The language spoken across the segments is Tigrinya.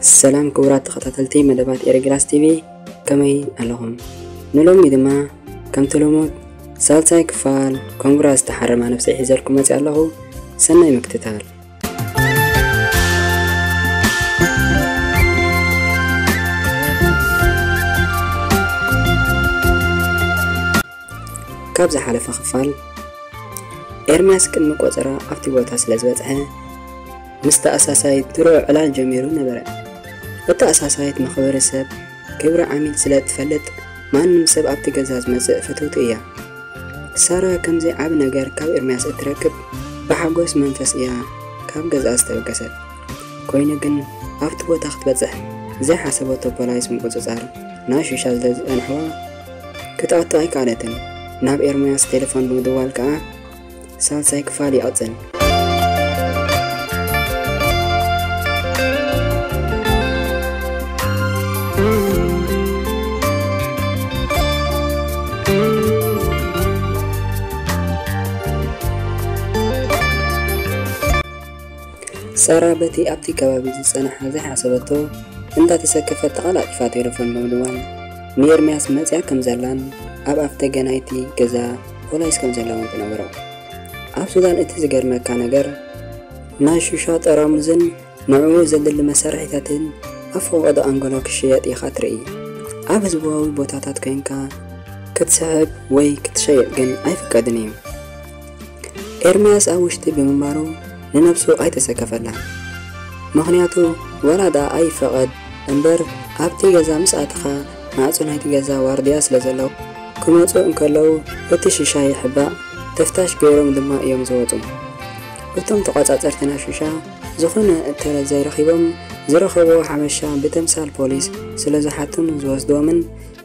ሰላም ክቡራት ተኸታተልቲ መደባት ኤሪግላስ ቲቪ፣ ከመይ ኣለኹም? ንሎሚ ድማ ከምቲ ልሙድ ሳልሳይ ክፋል ኮንግራ ዝተሓረማ ነብሰይ ሒዘልኩም መፅእ ኣለኹ። ሰናይ ምክትታል። ካብ ዝሓለፈ ክፋል ኤርምያስ ቅድሚ ቆጸራ ኣብቲ ቦታ ስለ ዝበጽሐ፣ ምስቲ ኣሳሳይት ድሮ ዕላል ጀሚሩ ነበረ። እቲ ኣሳሳይት መኽበሪ ሰብ ክብሪ ዓሚል ስለ እትፈልጥ፣ ማንም ሰብ ኣብቲ ገዛ ዝመጽእ ፍትውቲ እያ። ሳራ ከምዚ ዓቢ ነገር ካብ ኤርምያስ እትረክብ ብሓጎስ መንፈስ እያ ካብ ገዝኣ ዝተበገሰት። ኮይኑ ግን ኣብቲ ቦታ ክትበጽሕ ዘይሓሰበቶ ፖላይስ ምቁጽጻር ናይ ሹሻ ስለ ዝጸንሕዋ ክትኣቱ ኣይከኣለትን። ናብ ኤርምያስ ቴሌፎን ብምድዋል ከኣ ሳልሳይ ክፋል ይቐጽል። ሳራ በቲ ኣብቲ ከባቢ ዝጸንሓ ዘይሓሰበቶ እንዳተሰከፈት ተቐላጢፋ ቴሌፎን ብምድዋል ንኤርምያስ መጽያ ከም ዘላን ኣብ ኣፍደገ ናይቲ ገዛ ፖሊስ ከም ዘለውን ትነግሮ። ኣብ ሱዳን እቲ ዝገርመካ ነገር ናይ ሹሻ ጠራሙዝን ንዕኡ ዘድሊ መሳርሒታትን ኣብ ፈቐዶ ኣንጎሎ ክሽየጥ ኢኻ ትርኢ። ኣብ ህዝባዊ ቦታታት ኮይንካ ክትስሕብ ወይ ክትሸይጥ ግን ኣይፍቀድን እዩ። ኤርምያስ ኣብ ውሽጢ ብምንባሩ ንነብሱ ኣይተሰከፈላን። ምኽንያቱ ዋላ ደኣ ኣይፈቐድ እምበር ኣብቲ ገዛ ምስ ኣተኻ ማዕጾ ናይቲ ገዛ ዋርድያ ስለ ዘለዉ ክመጹ እንከለዉ እቲ ሽሻ ይሕባእ፣ ተፍታሽ ገይሮም ድማ እዮም ዝወጹ። እቶም ተቖጻጸርቲ ናይ ሽሻ ዝኾነ እተለ ዘይረኺቦም ዝረኸብዎ ሓበሻ ብተምሳል ፖሊስ ስለ ዝሓቱን ዝወስድዎምን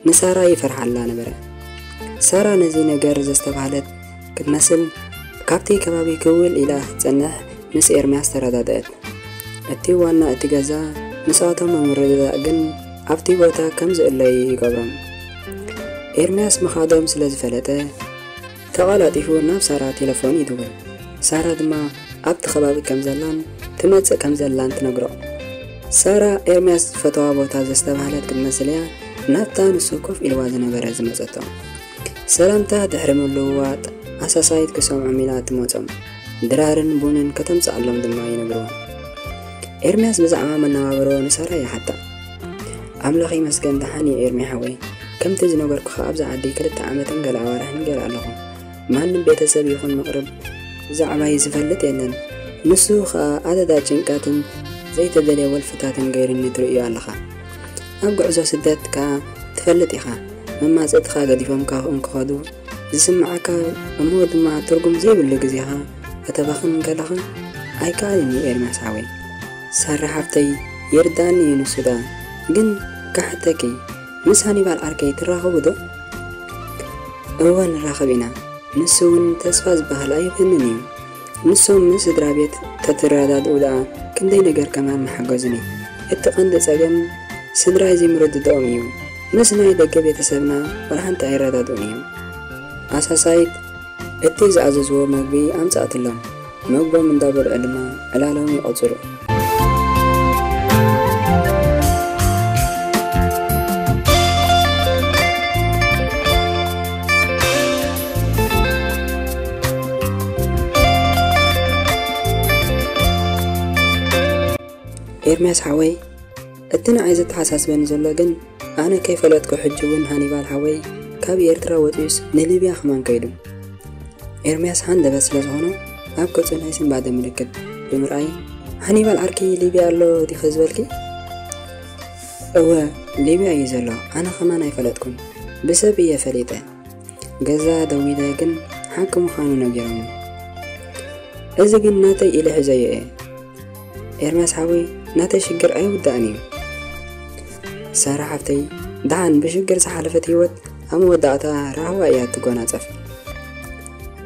ንሳራ ይፈርሓላ ነበረ። ሳራ ነዚ ነገር ዘስተብሃለት ክትመስል ካብቲ ከባቢ ክውል ኢላ ክትጸንሕ ምስ ኤርምያስ ተረዳድኣት። እቲ ዋና እቲ ገዛ ምስኣቶም ብምርድዳእ ግን ኣብቲ ቦታ ከም ዝእለዩ ይገብሮም። ኤርምያስ ምኻዶም ስለ ዝፈለጠ ተቐላጢፉ ናብ ሳራ ቴሌፎን ይድውል። ሳራ ድማ ኣብቲ ከባቢ ከም ዘላን ትመጽእ ከም ዘላን ትነግሮ። ሳራ ኤርምያስ ዝፈተዋ ቦታ ዘስተብሃለት ክትመስል እያ ናብታ ንሱ ኮፍ ኢልዋ ዝነበረ ዝመጸቶ። ሰላምታ ድሕሪ ምልውዋጥ ኣሳሳይት ክሰምዖም ኢላ ትመጾም። ድራርን ቡንን ከተምጽኣሎም ድማ ይነግርዋ። ኤርምያስ ብዛዕባ መነባብሮ ንሳራ ይሓታ። ኣምላኽ ይመስገን ደሓን እየ ኤርሚ ሓወይ። ከምቲ ዝነገርኩኻ ኣብዚ ዓዲ ክልተ ዓመትን ገለ ኣዋርሕን ገይረ ኣለኹ። ማንም ቤተሰብ ይኹን መቕርብ ብዛዕባይ ዝፈልጥ የለን። ንሱ ኸኣ ኣደዳ ጭንቀትን ዘይተደልየ ወልፍታትን ገይሩኒ ትርእዮ ኣለኻ። ኣብ ጉዕዞ ስደት ከኣ ትፈልጥ ኢኻ። መማጽእትኻ ገዲፎምካ እንክኸዱ ዝስምዓካ እሞ ድማ ትርጉም ዘይብሉ ግዜኻ ከተባኽን እንከለኻ ኣይከኣልን እዩ ኤርምያስ ሓወይ። ሳራ ሓፍተይ ይርዳእኒ እዩ ንሱ ደኣ። ግን ክሓተኪ፣ ምስ ሃኒባል ዓርከይ ትራኸቡ ዶ? እወ ንራኸብ ኢና። ንሱ እውን ተስፋ ዝበሃል ኣይህበንን እዩ። ንሶም ምስ ስድራ ቤት ተትረዳድኡ ደኣ ክንደይ ነገር ከማን ምሓገዙኒ። እቲ ቀንዲ ጸገም ስድራይ ዘይምርድዳኦም እዩ። ምስ ናይ ደገ ቤተሰብና ዋላ ሓንቲ ኣይረዳድኡን እዮም። ኣሳሳይት እቲ ዝኣዘዝዎ መግቢ ኣምጽኣትሎም። መግቦም እንዳበልዑ ድማ ዕላሎም ይቐጽሉ። ኤርምያስ ሓወይ፣ እቲ ንዓይ ዘተሓሳስበኒ ዘሎ ግን፣ ኣነ ከይፈለጥኩ ሕጂ እውን ሃኒባል ሓወይ ካብ ኤርትራ ወጺኡስ ንሊብያ ከማን ከይዱ። ኤርምያስ ሃንደበት ስለ ዝኾነ ኣብ ገጹ ናይ ስንባደ ምልክት ብምርኣይ፣ ሃኒባል ዓርኪ ሊብያ ኣሎ ዲኸ ዝበልኪ? እወ፣ ሊብያ እዩ ዘሎ። ኣነ ከማን ኣይፈለጥኩን። ብሰብ እየ ፈሊጠ። ገዛ ደዊለ ግን ሓቂ ምዃኑ ነጊሮምኒ። እዚ ግን ናተይ ኢለ ሒዘዮ እየ። ኤርምያስ ሓወይ፣ ናተይ ሽግር ኣይውዳእን እዩ። ሳራ ሓፍተይ፣ ደሓን ብሽግር ዝሓለፈት ህይወት ኣብ መወዳእታ ራህዋ እያ ትጎናጸፍ።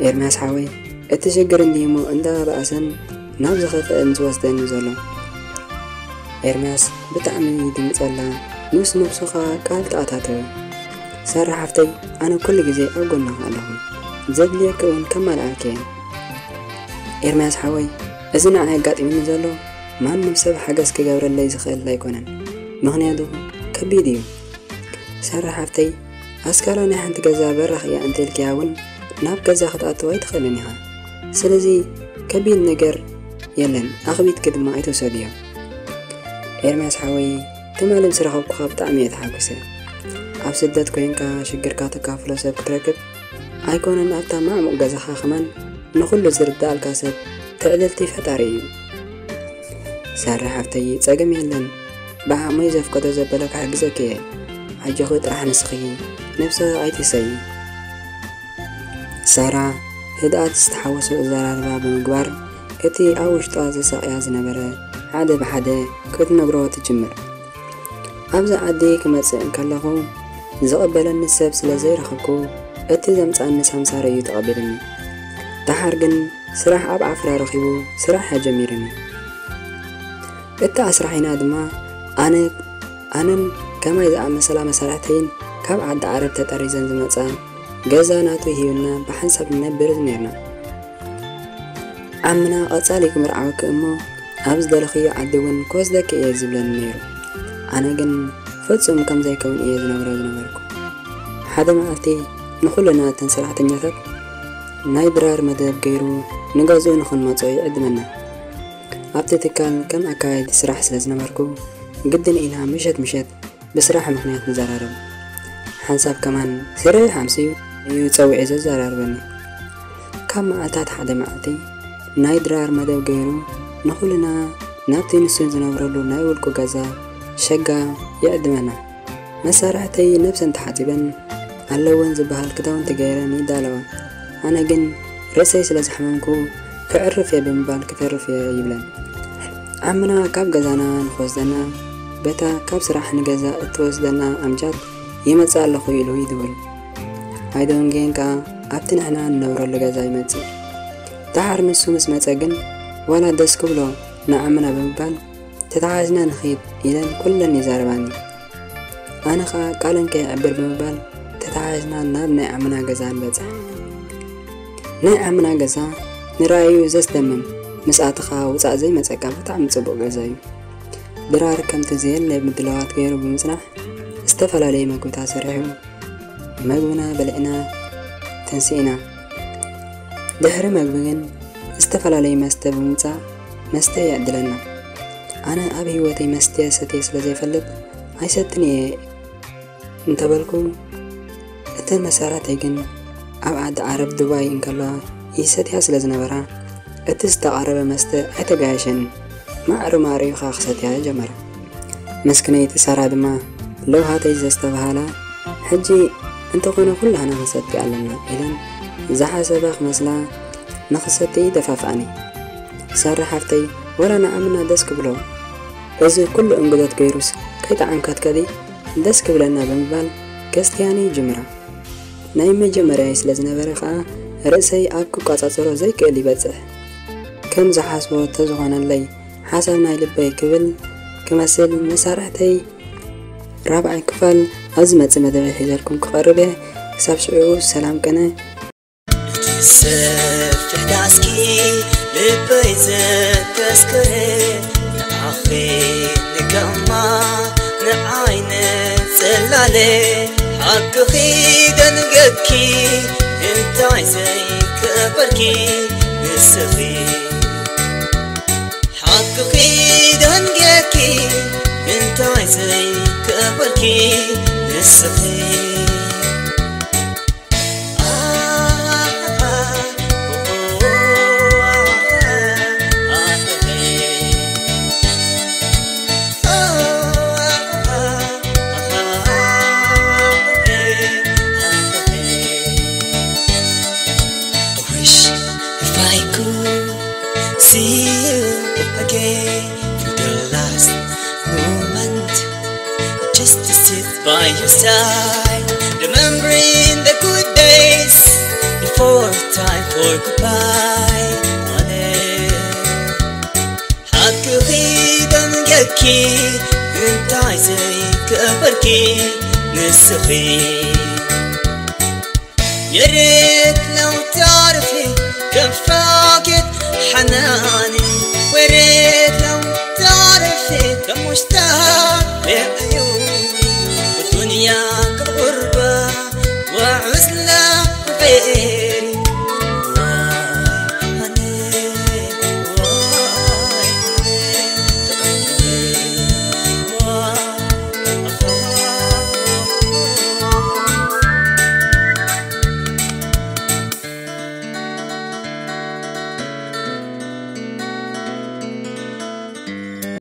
ኤርምያስ ሓወይ፣ እቲ ሽግር እንዲሞ እንዳባእሰን ናብ ዝኸፍአን ዝወስደን ዘሎ። ኤርምያስ ብጣዕሚ ይድንግጸላ፣ ምስ ነብሱ ኸኣ ቃል ተኣታተወ። ሳራ ሓፍተይ፣ ኣነ ኩሉ ግዜ ኣብ ጎንኺ ኣለኹ። ዘድልየኪ እውን ከማልኣልኪ እየ። ኤርምያስ ሓወይ፣ እዚ ንዓይ ኣጋጢሙኒ ዘሎ ማንም ሰብ ሓገዝ ክገብረለይ ዝኽእል ኣይኮነን፣ ምኽንያቱ ከቢድ እዩ። ሳራ ሓፍተይ፣ ኣስካላ ናይ ሓንቲ ገዛ በራኽ እያ እንተልክያ እውን ናብ ገዛ ክትኣትው ኣይትኽእልን ኢኻ። ስለዚ ከቢድ ነገር የለን፣ ኣኽቢድኪ ድማ ኣይትውሰድዮ። ኤርምያስ ሓወይ፣ ትማሊ ምስ ረኸብኩኻ ብጣዕሚ እየ ተሓጒሰ። ኣብ ስደት ኮይንካ ሽግርካ ተካፍሎ ሰብ ክትረክብ ኣይኮነን፣ ኣብታ ማዕሙቕ ገዛኻ ከማን ንኹሉ ዝርዳኣልካ ሰብ ትዕድልቲ ፈጣሪ እዩ። ሳራ ሓፍተይ፣ ጸገም የለን፣ ብዓቕመይ ዘፍቀዶ ዘበለ ክሕግዘኪ እየ። ኣጆኺ ጥራሕ ንስኺ ነብሰ ኣይትሰይ። ሳራ ህድኣት ዝተሓወሶ ኣዘራርባ ብምግባር፣ እቲ ኣብ ውሽጣ ዘሳቕያ ዝነበረ ሓደ ብሓደ ክትነግሮ ትጅምር። ኣብዚ ዓዲ ክመጽእ እንከለኹ ዝቕበለኒ ሰብ ስለ ዘይረኸብኩ፣ እቲ ዘምጻኒ ሳምሳር እዩ ተቐቢሉኒ። ደሓር ግን ስራሕ ኣብ ዓፍራ ረኺቡ ስራሕ ኣጀሚሩኒ። እተኣስራሒና ድማ ኣነ፣ ኣነን ከማይ ዝኣመሰላ መሳርሕተይን ካብ ዓዲ ዓረብ ተጠሪዘን ዝመጻ ገዛ ናቱ ሂብና ብሓንሳብ ንነብር ነርና። ዓምና ቀጻሊ ክምርዓወኪ እሞ ኣብ ዝደለኽዮ ዓዲ እውን ክወስደኪ እየ ዝብለኒ ነይሩ። ኣነ ግን ፍጹም ከም ዘይከውን እየ ዝነግሮ ዝነበርኩ። ሓደ መዓልቲ ንኹልና እተን ሰራሕተኛታት ናይ ድራር መደብ ገይሩ ንገዝኡ ንኽንመጾ ይዕድመና። ኣብቲ ትካል ከም ኣካያዲ ስራሕ ስለ ዝነበርኩ ግድን ኢና ምሸት ምሸት ብስራሕ ምኽንያት ንዘራረብ። ሓንሳብ ከማን ስርሕ ኣምስዩ እዩ ጸዊዑ ዘዘራርበኒ። ካብ መዓልታት ሓደ መዓልቲ ናይ ድራር መደብ ገይሩ ንኹልና ናብቲ ንሱ ዝነብረሉ ናይ ውልቁ ገዛ ሸጋ ይዕድመና። መሳርሕተይ ነብሰን ተሓጺበን ኣለወን ዝበሃል ክዳውንቲ ገይረን ይዳለዋ። ኣነ ግን ርእሰይ ስለ ዘሕመምኩ ክዕርፍ እየ ብምባል ክተርፍ እየ ይብለን። ዓምና ካብ ገዛና ንክወስደና በታ ካብ ስራሕ ንገዛ እትወስደና ኣምጃድ ይመጽእ ኣለኹ ኢሉ ይድውል። ኣይደንጌን ከኣ ኣብቲ ንሕና ንነብረሉ ገዛ ይመጽእ። ደሓር ንሱ ምስ መጸ ግን ዋላ ደስ ክብሎ ንዓምና ብምባል ተተሓዝና ንኺድ ኢለን ኩለን ይዛረባኒ። ኣነ ኸኣ ቃለን ከየዕብር ብምባል ተተሓዝና ናብ ናይ ዓምና ገዛ ንበጽሕ። ናይ ዓምና ገዛ ንራእዩ ዘስደምም፣ ምስ ኣተኻ ውጻእ ዘይመጸካ ብጣዕሚ ጽቡቕ ገዛ እዩ። ድራር ከምቲ ዘየለ ምድላዋት ገይሩ ብምጽናሕ ዝተፈላለየ መግብታት ሰሪሑ መግብና በሊዕና ተንሲእና። ድሕሪ መግቢ ግን ዝተፈላለየ መስተ ብምምጻእ መስተ የዕድለና። ኣነ ኣብ ህይወተይ መስተ ሰትየ ስለ ዘይፈልጥ ኣይሰትን እየ እንተበልኩ፣ እተን መሳርሕተይ ግን ኣብ ዓዲ ዓረብ ዱባይ እንከለዋ ይሰትያ ስለ ዝነበራ፣ እቲ ዝተቓረበ መስተ ኣይተጋየሸን፣ ማዕሩ ማዕሪኡ ኸኣ ክሰትያ ጀመራ። መስክነይቲ ሳራ ድማ ለውሃተይ ዘስተብሃላ፣ ሕጂ እንተኾነ ኩላህና ክንሰቲ ኣለና ኢለን ዝሓሰባ ክመስላ ንኽሰቲ ይደፋፍኣኒ። ሳራ ሓፍተይ፣ ወላ ንዓምና ደስ ክብሎ፣ እዚ ኩሉ እንግዶት ገይሩስ ከይጠዓምካትካ ድዩ ደስ ክብለና ብምባል ከስትያኒ ይጅምራ። ናይ መጀመርያይ ስለ ዝነበረ ኸኣ ርእሰይ ኣብ ክቋጻጸሮ ዘይክእል ይበጽሕ። ከም ዝሓስቦ ተዝኾነለይ ሓሳብ ናይ ልበይ ክብል ክመስል መሳርሕተይ ራብዓይ ክፋል ኣብ ዝመጽእ መደበይ ሒዘልኩም ክቐርብ እየ። ክሳብ ሽዑ ሰላም ቅነ። እቲ ሰፊሕ ዳስኪ ልበይ ዘተስከረ ንኣኺ ንጋማ ንዓይነ ጸላለ ሓቅኺ ደንገኪ እንታይ ዘይከበርኪ ንስኺ ሓቅኺ ደንገኪ እንታይ ዘይከበርኪ ንስኺ I wish if I could see you again for the last moment, just to sit by your side, remembering the good days before time for goodbye. ሓቅኺ ደንገኪ እንታይ ዘይከበርኪ ንስኺ የሬት ነው ታሪኺ ከም ፋጌት ሓናኒ